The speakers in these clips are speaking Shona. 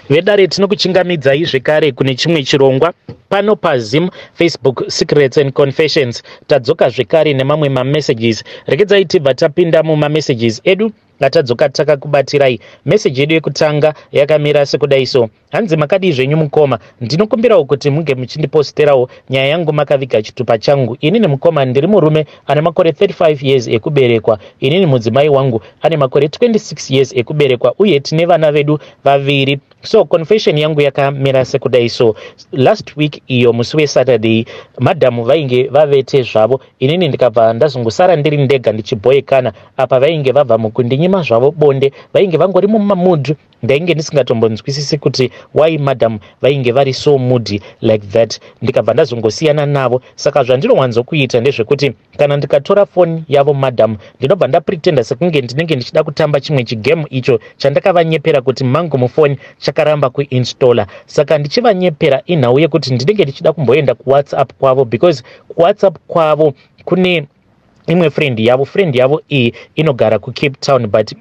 Vedare, tinokuchingamidzai zvekare kune chimwe chirongwa pano paZim Facebook Secrets and Confessions. Tadzoka zvekare nemamwe mamessages. Regedzai tibva tapinda mumamessages edu atadzoka takakubatirai. Meseji yedu yekutanga yakamira sekudai so. Hanzi, "Makadii zvenyu mukoma? Ndinokumbirawo kuti munge muchindiposterawo nyaya yangu makaviga chitupa changu. Inini mukoma, ndiri murume ane makore 35 years ekuberekwa. Inini mudzimai wangu ane makore 26 years ekuberekwa, uye tine vana vedu vaviri. So confession yangu yakamira sekudai so. Last week iyo, musi weSaturday, madhamu vainge vavete zvavo. Inini ndikabva ndazongosara ndiri ndega ndichibhoekana. Apa vainge vabva mukundinyima zvavo bonde, vainge vangori mumamood. Ndainge ndisingatombonzwisisi kuti why madam vainge vari so moody like that. Ndikabva ndazongosiyana navo. Saka zvandinowanzokuita ndezvekuti kana ndikatora foni yavo madam, ndinobva ndapretenda sekunge ndinenge ndichida kutamba chimwe chigame icho chandakavanyepera kuti mangu mufoni chakaramba kuinstalla. Saka ndichivanyepera inhau yekuti ndinenge ndichida kumboenda kuWhatsApp kwavo, because kuWhatsApp kwavo kune imwe friend yavo. Friend yavo iyi inogara kuCape Town, but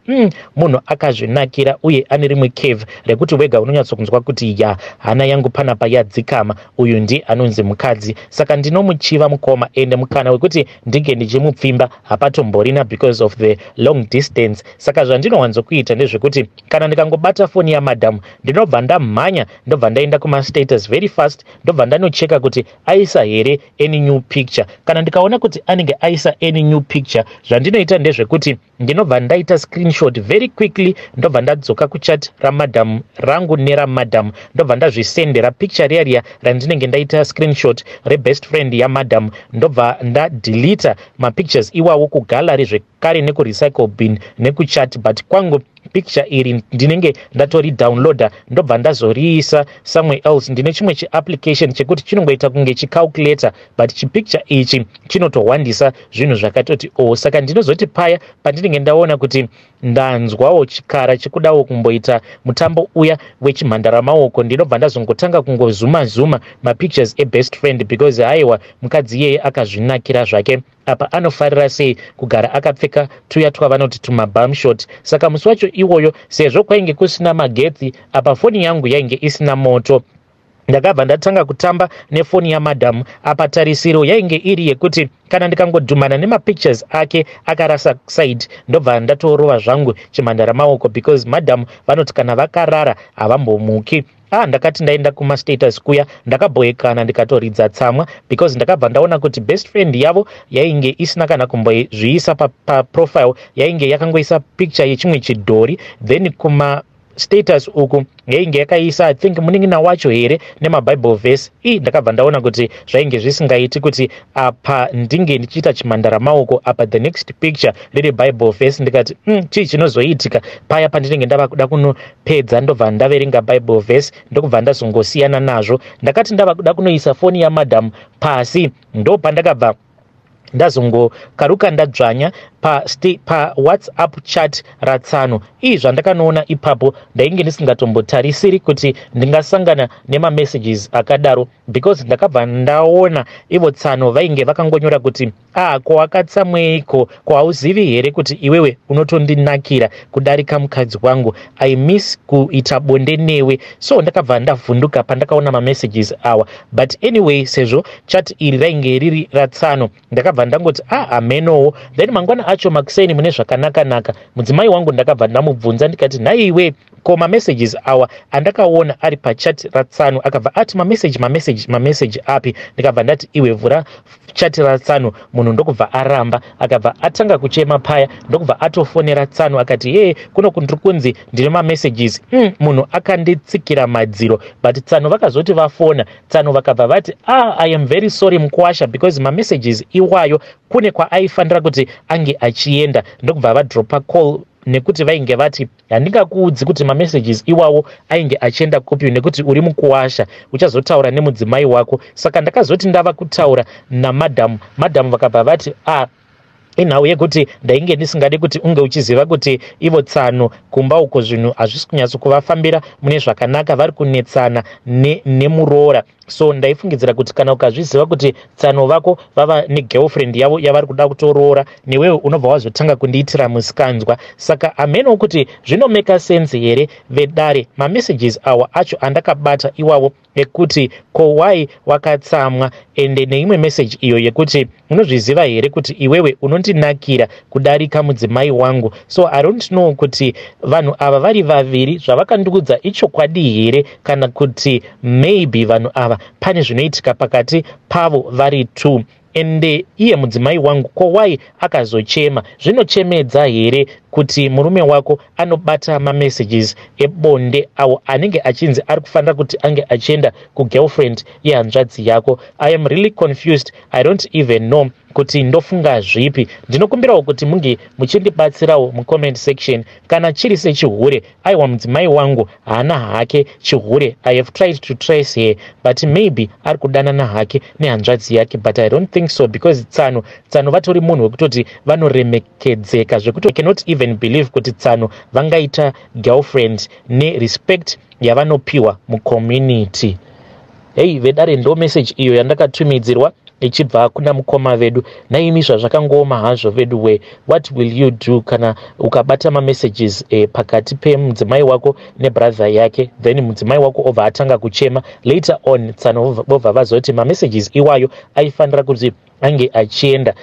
munhu akazvinakira uye ane rimwe curve rekuti wega unonyatsokunzwa kuti ya, hana yangu panapa yadzikama, uyu ndi anonzi mukadzi. Saka ndinomuchiva mukoma, ende mukana wekuti ndinge ndichimupfimba hapatomborina because of the long distance. Saka zvandinowanzokuita ndezvekuti kana ndikangobata foni yamadhamu, ndinobva ndamhanya, ndobva ndaenda kumastatus very fast, ndobva ndanocheka kuti aisa here any new picture. Kana ndikaona kuti anenge aisa any new picture, zvandinoita ndezvekuti ndinobva ndaita screenshot very quickly, ndobva ndadzoka kuchat ramadam rangu neramadam, ndobva ndazvisendera picture riya riya randinenge ndaita screenshot rebest friend yamadam, ndobva ndadeleta mapictures iwawo kugallery zvekare nekurecycle bin nekuchat. But kwangu picture iri ndinenge ndatoridownloada, ndobva ndazoriisa somewhere else. Ndine chimwe chiapplication chekuti chinongoita kunge chicalculator, but chipicture ichi chinotohwandisa zvinhu zvakatoti o oh. Saka ndinozoti paya pandinenge ndaona kuti ndanzwawo chikara chekudawo kumboita mutambo uya wechimhandara maoko, ndinobva ndazongotanga kungozuma zuma mapictures ebest friend, because haiwa, mukadzi iyeye akazvinakira zvake. Apa anofarira sei kugara akapfeka tuya twavanoti tumabumshort. Saka musi wacho iwoyo, sezvo kwainge kusina magetsi, apa foni yangu yainge isina moto, ndakabva ndatanga kutamba nefoni yamadhamu. Apa tarisiro yainge iri yekuti kana ndikangodhumana nemapictures ake akarasa side, ndobva ndatorova zvangu chimhandara maoko, because madhamu vanoti kana vakarara havambomuki. Ah, ndakati ndaenda kumastatus kuya, ndakabhoekana, ndikatoridza tsamwa, because ndakabva ndaona kuti best friend yavo yainge isina kana kumbozviisa paprofile pa, yainge yakangoisa picture yechimwe chidhori. Then kuma status uku yainge yakaisa, I think, munin'ina wacho here nemabible verse. I ndakabva ndaona kuti zvainge zvisingaiti kuti apa ndinge ndichiita chimhandara maoko, apa the next picture riri bible verse. Ndikati, chii chinozoitika paya pandinenge ndava kuda kunopedza, ndobva ndaverenga bible verse?" Ndokubva ndazongosiyana nazvo. Ndakati ndava kuda kunoisa foni yamadhamu pasi, ndo pandakabva ndazongokaruka ndadzvanya paWhatsApp pa chat ratsano. Ii, zvandakanoona ipapo, ndainge ndisingatombotarisiri kuti ndingasangana nemamessages akadaro, because ndakabva ndaona ivo tsano vainge vakangonyora kuti, "Ah, ko wakatsamweiko? Ko hauzivi here kuti iwewe unotondinakira kudarika mukadzi wangu? I miss kuita bonde newe." So ndakabva ndavhunduka pandakaona mamessages awa. But anyway, sezvo chat iri rainge riri ratsano, ndakabva ndangoti, "Ah, amenowo." Then mangwana acho makuseni, mune zvakanaka-naka, mudzimai wangu ndakabva ndamubvunza ndikati, "Nhaiwe, ko mamessages awa andakaona ari pachat ratsano?" Akabva ati, "Mameseji, mameseji, mameseji api?" Ndikabva ndati, "Iwe, vhura chat ratsano." Munhu ndokubva aramba, akabva atanga kuchema paya, ndokubva atofonera tsano akati, "Ye, kuno kundiri kunzi ndine mamessages." Munhu akanditsikira madziro. But tsano vakazoti vafona, tsano vakabva vati, "Ah, I am very sorry mukwasha, because mamessages iwayo kune kwaaifanira kuti ange achienda." Ndokubva vadropa call, nekuti vainge vati, "Handingakuudzi kuti mamessages iwawo ainge achienda kupi, nekuti uri mukuwasha, uchazotaura nemudzimai wako." Saka ndakazoti ndava kutaura namadhamu, madhamu vakabva vati, "Ah, Inhau yekuti ndainge ndisingade kuti unge uchiziva kuti ivo tsano kumba uko zvinhu hazvisi kunyatsokuvafambira mune zvakanaka, vari kunetsana nemuroora. So ndaifungidzira kuti kana ukazviziva kuti tsano vako vava negirlfriend yavo yavari kuda kutoroora, newewe unobva wazotanga kundiitira musikanzwa. Saka hameno kuti zvinomeka sense here, vedare, mamessages awa acho andakabata iwawo ekuti ko why wakatsamwa, ende neimwe message iyo yekuti unozviziva here kuti iwewe unondinakira kudarika mudzimai wangu. So I don't know kuti vanhu ava vari vaviri zvavakandiudza ichokwadi here, kana kuti maybe vanhu ava pane zvinoitika pakati pavo vari two. Ende iye mudzimai wangu, ko why akazochema? Zvinochemedza here kuti murume wako anobata mamessages ebonde awo anenge achinzi ari kufanira kuti ange achienda kugirlfriend yehanzvadzi yako? I am really confused. I don't even know kuti ndofunga zvipi. Ndinokumbirawo kuti munge muchindibatsirawo mucomment section. Kana chiri sechihure, aiwa, mudzimai wangu haana hake chihure. I have tried to trace her, but maybe ari kudanana hake nehanzvadzi yake, but I don't think so, because tsano vatori munhu wekutoti vanoremekedzeka zvekuti cannot even believe kuti tsano vangaita girlfriend nerespect yavanopiwa mucommunity. Hei vedare, ndo message iyo yandakatumidzirwa ichibva kuna mukoma vedu. Naimi, zvazvakangooma hazvo vedu we. What will you do kana ukabata mamessages pakati pemudzimai wako nebrother yake, then mudzimai wako obva atanga kuchema? Later on tsano vobva vazoti mamessages iwayo aifanira kuti ange achienda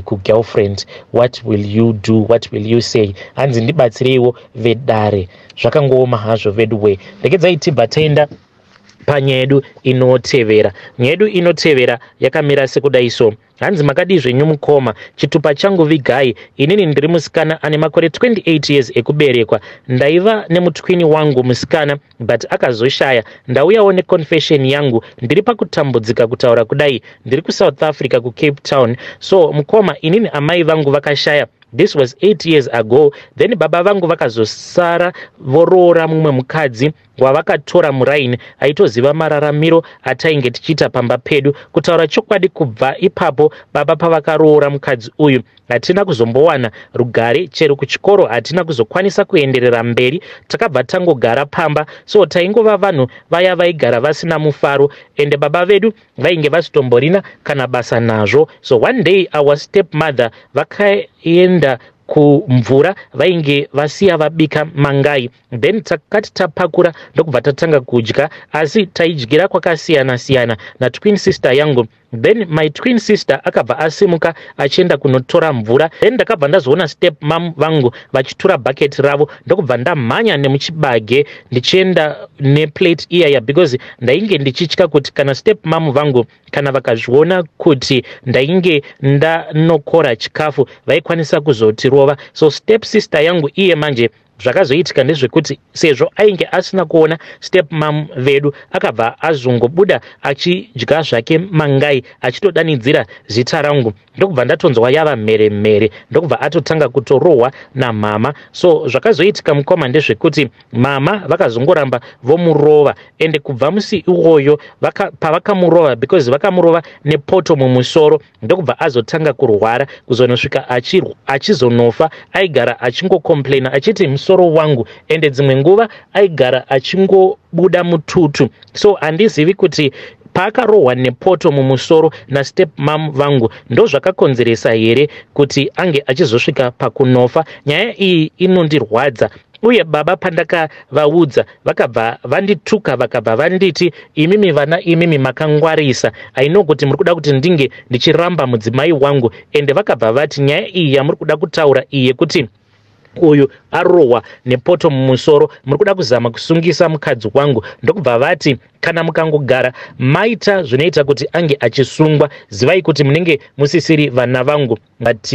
kugirlfriend. What will you do? What will you say? Hanzi ndibatsireiwo vedare. Zvakangooma hazvo vedu we. Regedzai tibva taenda panyaya yedu inotevera. Nyaya yedu inotevera yakamira sekudai so. Hanzi makadii zvenyu mukoma? Chitupa changu vigai. Inini ndiri musikana ane makore 28 years ekuberekwa. Ndaiva nemutwini wangu musikana, but akazoshaya. Ndauyawo neconfession yangu. Ndiri pakutambudzika kutaura kudai ndiri kuSouth Africa, kuCape Town. So mukoma, inini amai vangu vakashaya. This was 8 years ago. Then baba vangu vakazosara voroora mumwe mukadzi wavakatora muraini, aitoziva mararamiro atainge tichiita pamba pedu. Kutaura chokwadi, kubva ipapo baba pavakaroora mukadzi uyu, hatina kuzombowana rugare. Chero kuchikoro hatina kuzokwanisa kuenderera mberi, takabva tangogara pamba. So taingova vanhu vaya vaigara vasina mufaro, ende baba vedu vainge vasitomborina kana basa nazvo. So one day our step mother vakaenda kumvura, vainge vasiya vabika mangai. Then takati tapakura, ndokubva tatanga kudya, asi taidyira kwakasiyana siyana natwin sister yangu. Then my twin sister akabva asimuka achienda kunotora mvura. Then ndakabva ndazoona step mam vangu vachitura bhaketi ravo, ndokubva ndamhanya nemuchibage ndichienda neplate iyaya, because ndainge ndichitya kuti kana step mam vangu kana vakazviona kuti ndainge ndanokora chikafu, vaikwanisa kuzotirova. So step sister yangu iye manje, zvakazoitika ndezvekuti sezvo ainge asina kuona step mam vedu, akabva azongobuda achidya zvake mangai, achitodanidzira zita rangu. Ndokubva ndatonzwa yava mheremhere, ndokubva atotanga kutorohwa namama. So zvakazoitika mukoma ndezvekuti mama vakazongoramba vomurova, ende kubva musi iwoyo pavakamurova, because vakamurova nepoto mumusoro, ndokubva azotanga kurwara kuzonosvika achizonofa. Aigara achingocomplaina achiti musoro wangu, ende dzimwe nguva aigara achingobuda mututu. So handizivi kuti paakarohwa nepoto mumusoro nastep mam vangu ndo zvakakonzeresa here kuti ange achizosvika pakunofa. Nyaya iyi inondirwadza, uye baba pandakavaudza vakabva vandituka, vakabva vanditi, "Imimi vana imimi makangwarisa. Aino kuti muri kuda kuti ndinge ndichiramba mudzimai wangu." Ende vakabva vati, "Nyaya iyi yamuri kuda kutaura iyi yekuti uyu arohwa nepoto mumusoro, muri kuda kuzama kusungisa mukadzi wangu." Ndokubva vati, "Kana mukangogara maita zvinoita kuti ange achisungwa, zivai kuti munenge musisiri vana vangu." But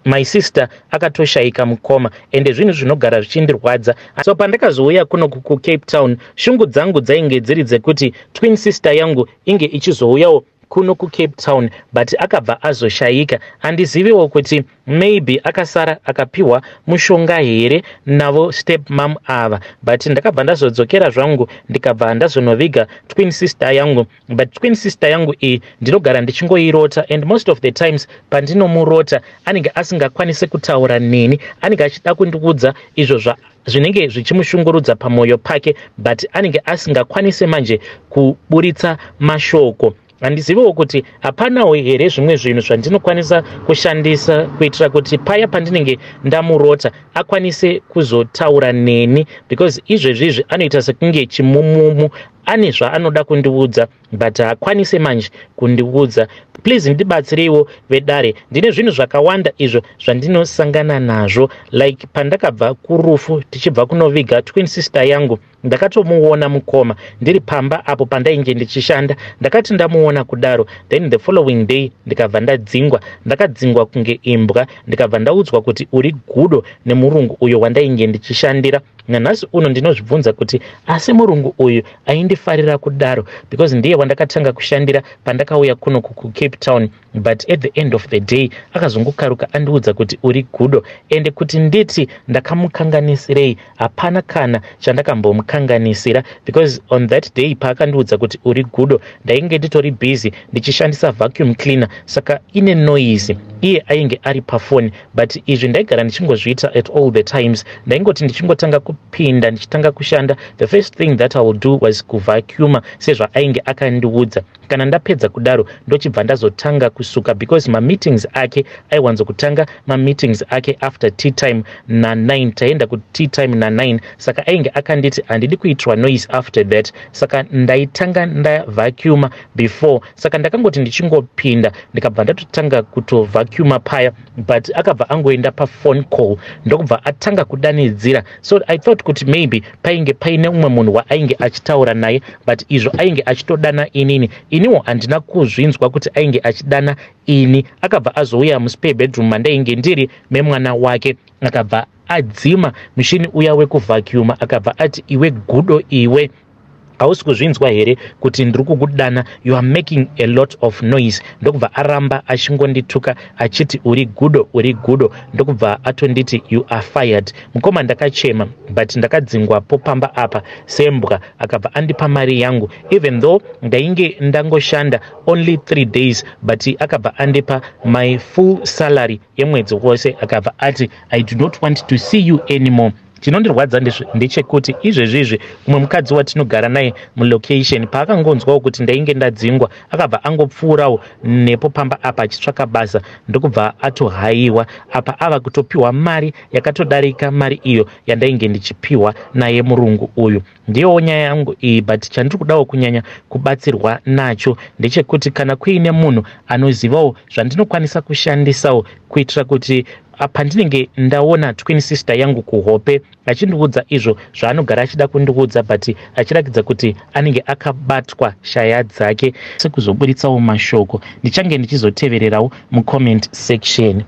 my sister akatoshayika mukoma, ende zvinhu zvinogara zvichindirwadza. So pandakazouya kuno kuCape Town, shungu dzangu dzainge dziri dzekuti twin sister yangu inge ichizouyawo. kuno kuCape Town, but akabva azoshayika. Handiziviwo kuti maybe akasara akapiwa mushonga here navo step mum ava, but ndakabva ndazodzokera zvangu, ndikabva ndazonoviga twin sister yangu. But twin sister yangu iyi ndinogara ndichingoirota, and most of the times pandinomurota anenge asingakwanisi kutaura neni. Anenge achida kundiudza izvo zvinenge zvichimushungurudza pamwoyo pake, but anenge asingakwanisi manje kuburitsa mashoko. Handiziviwo kuti hapanawo here zvimwe zvinhu zvandinokwanisa kushandisa kuitira kuti paya pandinenge ndamurota akwanise kuzotaura neni, because izvezvizvi anoita sekunge chimumumu. Ane zvaanoda kundiudza, but haakwanise manje kundiudza. Please ndibatsireiwo vedare. Ndine zvinhu zvakawanda izvo zvandinosangana nazvo, like pandakabva kurufu tichibva kunoviga twin sister yangu, ndakatomuona mukoma ndiri pamba apo pandainge ndichishanda. Ndakati ndamuona kudaro, then the following day ndikabva ndadzingwa. Ndakadzingwa kunge imbwa, ndikabva ndaudzwa kuti uri gudo nemurungu uyo wandainge ndichishandira. Nanhasi uno ndinozvibvunza kuti asi murungu uyu aindifarira kudaro, because ndiye wandakatanga kushandira pandakauya kuno kuCape Town, but at the end of the day akazongokaruka andiudza kuti uri gudo. Ende kuti nditi ndakamukanganisirei, hapana kana chandakambomukanganisira, because on that day paakandiudza kuti uri gudo, ndainge nditori busy ndichishandisa vacuum cleaner, saka ine noise. Iye ainge ari pafoni, but izvi ndaigara ndichingozviita at all the times. Ndaingoti ndichingotanga kupinda, ndichitanga kushanda, the first thing that I will do was kuvacuuma sezvaainge akandiudza. Kana ndapedza kudaro, ndochibva ndazotanga kusuka, because mameetings ake aiwanzokutanga mameetings ake after tea time na9. Taenda kutea time na9, saka ainge akanditi handidi kuitirwa noise after that, saka ndaitanga ndavacuuma before. Saka ndakangoti ndichingopinda, ndikabva ndatotanga kutovacuuma paya, but akabva angoenda paphone call, ndokubva atanga kudanidzira. So I thought kuti maybe painge paine umwe munhu waainge achitaura naye, but izvo ainge achitodana inini. Iniwo handina kuzvinzwa kuti ainge achidana ini. Akabva azouya muspare bedroom mandainge ndiri memwana wake, akabva adzima mushini uya wekuvhacuuma, akabva ati, "Iwe gudo iwe, hausi kuzvinzwa here kuti ndiri kukudana? You are making a lot of noise." Ndokubva aramba achingondituka achiti uri gudo, uri gudo, ndokubva atonditi, "You are fired." Mukoma, ndakachema, but ndakadzingwapo pamba apa sembwa. Akabva andipa mari yangu, even though ndainge ndangoshanda only 3 days, but akabva andipa my full salary yemwedzi wose. Akabva ati, "I do not want to see you anymore." Chinondirwadza ndechekuti izvezvizvi umwe mukadzi watinogara naye mulocation, paakangonzwawo kuti ndainge ndadzingwa, akabva angopfuurawo nepo pamba apa achitsvaka basa, ndokubva atohayiwa. Apa ava kutopiwa mari yakatodarika mari iyo yandainge ndichipiwa naye murungu uyu. Ndiyowo nyaya yangu iyi, but chandiri kudawo kunyanya kubatsirwa nacho ndechekuti kana kuine munhu anozivawo zvandinokwanisa kushandisawo kuitira kuti pandinenge ndaona twin sister yangu kuhope achindiudza izvo zvaanogara achida kundiudza, but achiratidza kuti anenge akabatwa shaya dzake sekuzoburitsawo mashoko, ndichange ndichizotevererawo mucomment section.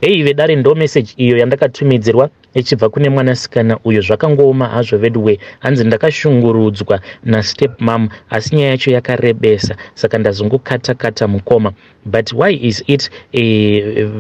Hei vedare, ndo message iyo yandakatumidzirwa ichibva kune mwanasikana uyo. Zvakangooma hazvo veduwe. Hanzi ndakashungurudzwa nastep mum, asi nyaya yacho yakarebesa, saka ndazongokata-kata mukoma. But why is it,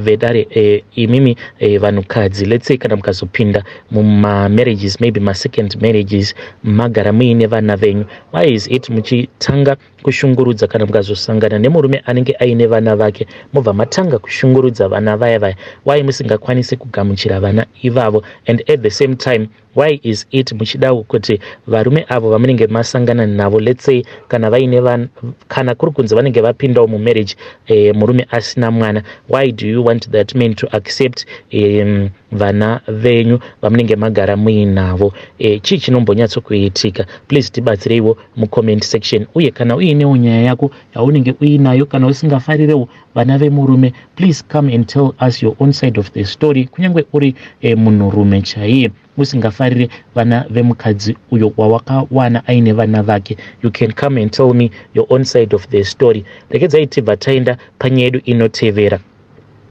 vedare, imimi vanhukadzi, let's say kana mukazopinda mumamarriages, maybe masecond marriages, magara muine vana venyu, why is it muchitanga kushungurudza kana mukazosangana nemurume anenge aine vana vake, mobva matanga kushungurudza vana vaya vaya? Why musingakwanisi kugamuchira vana ivavo? And at the same time, why is it muchidawo kuti varume avo vamunenge masangana navo, let's say kana vaine, kana kuri kunzi vanenge vapindawo mumarriage, murume asina mwana, why do you want that man to accept vana venyu vamunenge magara muinavo? Chii chinombonyatsokuitika? Please tibatsireiwo mucomment section. Uye kana uinewo nyaya yako yaunenge uinayo, kana usingafarirewo vana vemurume, please come and tell us your own side of the story. Kunyange uri munhurume chaiye usingafarire vana vemukadzi uyo wawakawana aine vana vake, you can come and tell me your own side of the story. Regedzai tibva taenda panyaya yedu inotevera.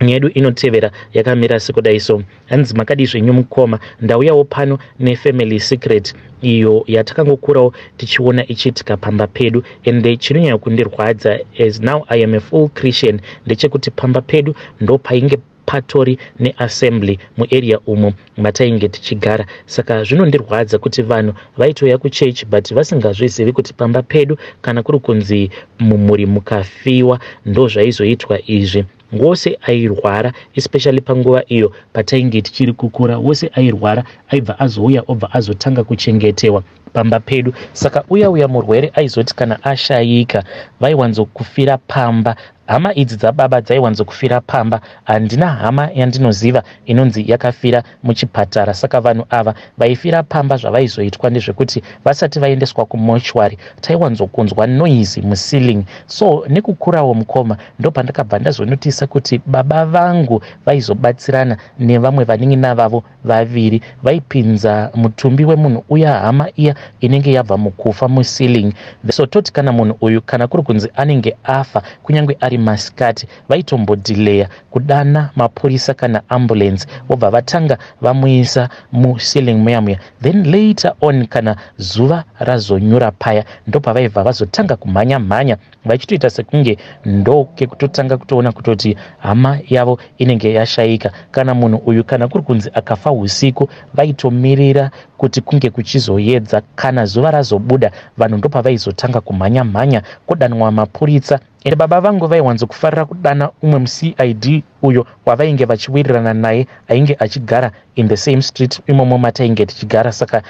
Yedu inotevera yakamira sekudai so. Hanzi, "Makadii zvenyu mukoma? Ndauyawo pano nefamily secret iyo yatakangokurawo tichiona ichiitika pamba pedu, ende chinonyanya kundirwadza, as now I am a full Christian, ndechekuti pamba pedu ndo painge patori neassembly muarea umo matainge tichigara. Saka zvinondirwadza kuti vanhu vaitouya kuchechi but vasingazvizivi kuti pamba pedu kana kuri kunzi mumhuri mukafiwa, ndo zvaizoitwa izvi. Wose airwara, especially panguva iyo patainge tichiri kukura, wose airwara aibva azouya, obva azotanga kuchengetewa pamba pedu. Saka uya uya murwere aizoti kana ashayika, vaiwanzokufira pamba. Hama idzi dzababa dzaiwanzokufira pamba. Handina hama yandinoziva inonzi yakafira muchipatara. Saka vanhu ava vaifira pamba, zvavaizoitwa ndezvekuti vasati vaendeswa kumortuary, taiwanzokunzwa noise muceiling. So nekukurawo, mukoma, ndopandakabva ndazonotisa kuti baba vangu vaizobatsirana nevamwe vanin'ina vavo vaviri, vaipinza mutumbi wemunhu uya, hama iya inenge yabva mukufa, muceiling. So toti kana munhu uyu kana kuri kunzi anenge afa, kunyange ari masikati, vaitombodhileya kudana mapurisa kana ambulance, vobva vatanga vamuisa muceiling muya muya. Then later on, kana zuva razonyura paya, ndopavaibva vazotanga kumhanya mhanya, vachitoita sekunge ndokekutotanga kutoona kutoti hama yavo inenge yashayika. Kana munhu uyu kana kuri kunzi akafa usiku, vaitomirira kuti kunge kuchizoedza. Kana zuva razobuda, vanhu ndopavaizotanga kumhanya mhanya, kudanwa mapurisa. Ende baba vangu vaiwanzokufarira kudana umwe muCID uyo wavainge vachiwirirana naye, ainge achigara in the same street imomo matainge tichigara. Saka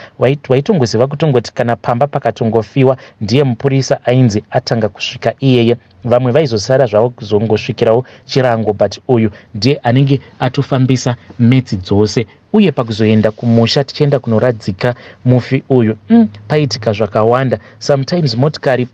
waitongoziva kutongoti kana pamba pakatongofiwa, ndiye mupurisa ainzi atanga kusvika iyeye. Vamwe vaizosara zvavo kuzongosvikirawo chirango, but uyu ndiye anenge atofambisa metsi dzose. Uye pakuzoenda kumusha, tichienda kunoradzika mufi uyu, paitika zvakawanda. Sometimes motikari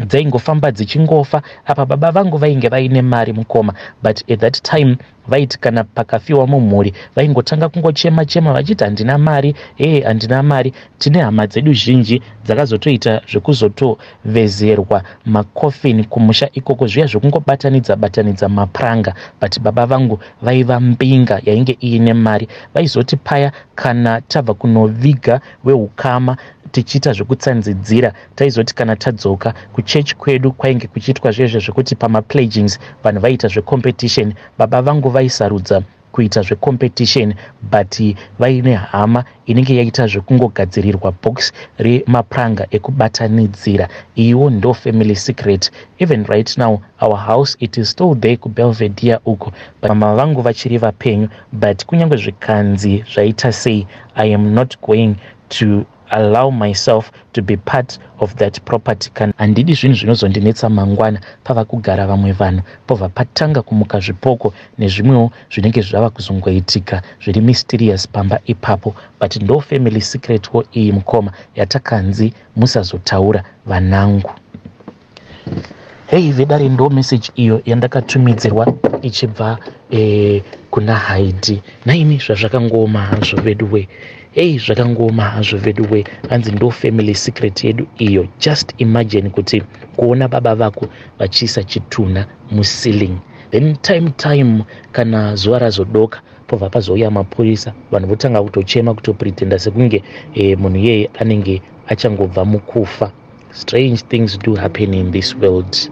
dzaingofamba dzichingofa. Apa baba vangu vainge vaine mari, mukoma, but at that time vaiti kana pakafiwa mumhuri, vaingotanga kungochema chema vachiti, 'Handina mari, ee, handina mari.' Tine hama dzedu zhinji dzakazotoita zvekuzotovezerwa makofini kumusha ikoko, zviya zvekungobatanidza batanidza mapuranga. But baba vangu vaiva mbinga yainge iine mari. Vaizoti paya kana tabva kunoviga weukama, tichiita zvekutsanzidzira, taizoti kana tadzoka kuchechi kwedu, kwainge kuchiitwa zvezve zvekuti pamapledgings vanhu vaiita zvecompetition. Baba vangu vaisarudza kuita zvecompetition, but vaine hama inenge yaita zvekungogadzirirwa box remapuranga ekubatanidzira. Iyiwo ndo family secret. Even right now our house, it is still there kuBelvedere uko. Mama vangu vachiri vapenyu, but kunyange zvikanzi zvaita sei, I am not going to allow myself to be part of that property. Kana handidi zvinhu zvinozondinetsa mangwana, pava kugara vamwe vanhu, pobva patanga kumuka zvipoko nezvimwewo zvinenge zvava kuzongoitika zviri mysterious pamba ipapo. But ndo family secretwo iyi, mukoma, yatakanzi musazotaura, vanangu. Hei vedare, ndo message iyo yandakatumidzirwa ichibva kuna Haidi. Naimi, zvazvakangoma hazvo vedu. Hei, zvakangoma hazvo vedu. Hanzi ndo family secret yedu iyo. Just imagine kuti kuona baba vako vachiisa chitunha muceiling, then time time kana zuva razodoka, pobva pazouya mapurisa, vanhu votanga kutochema, kutopretenda sekunge munhu iyeye anenge achangobva mukufa. Strange things do happen in this world.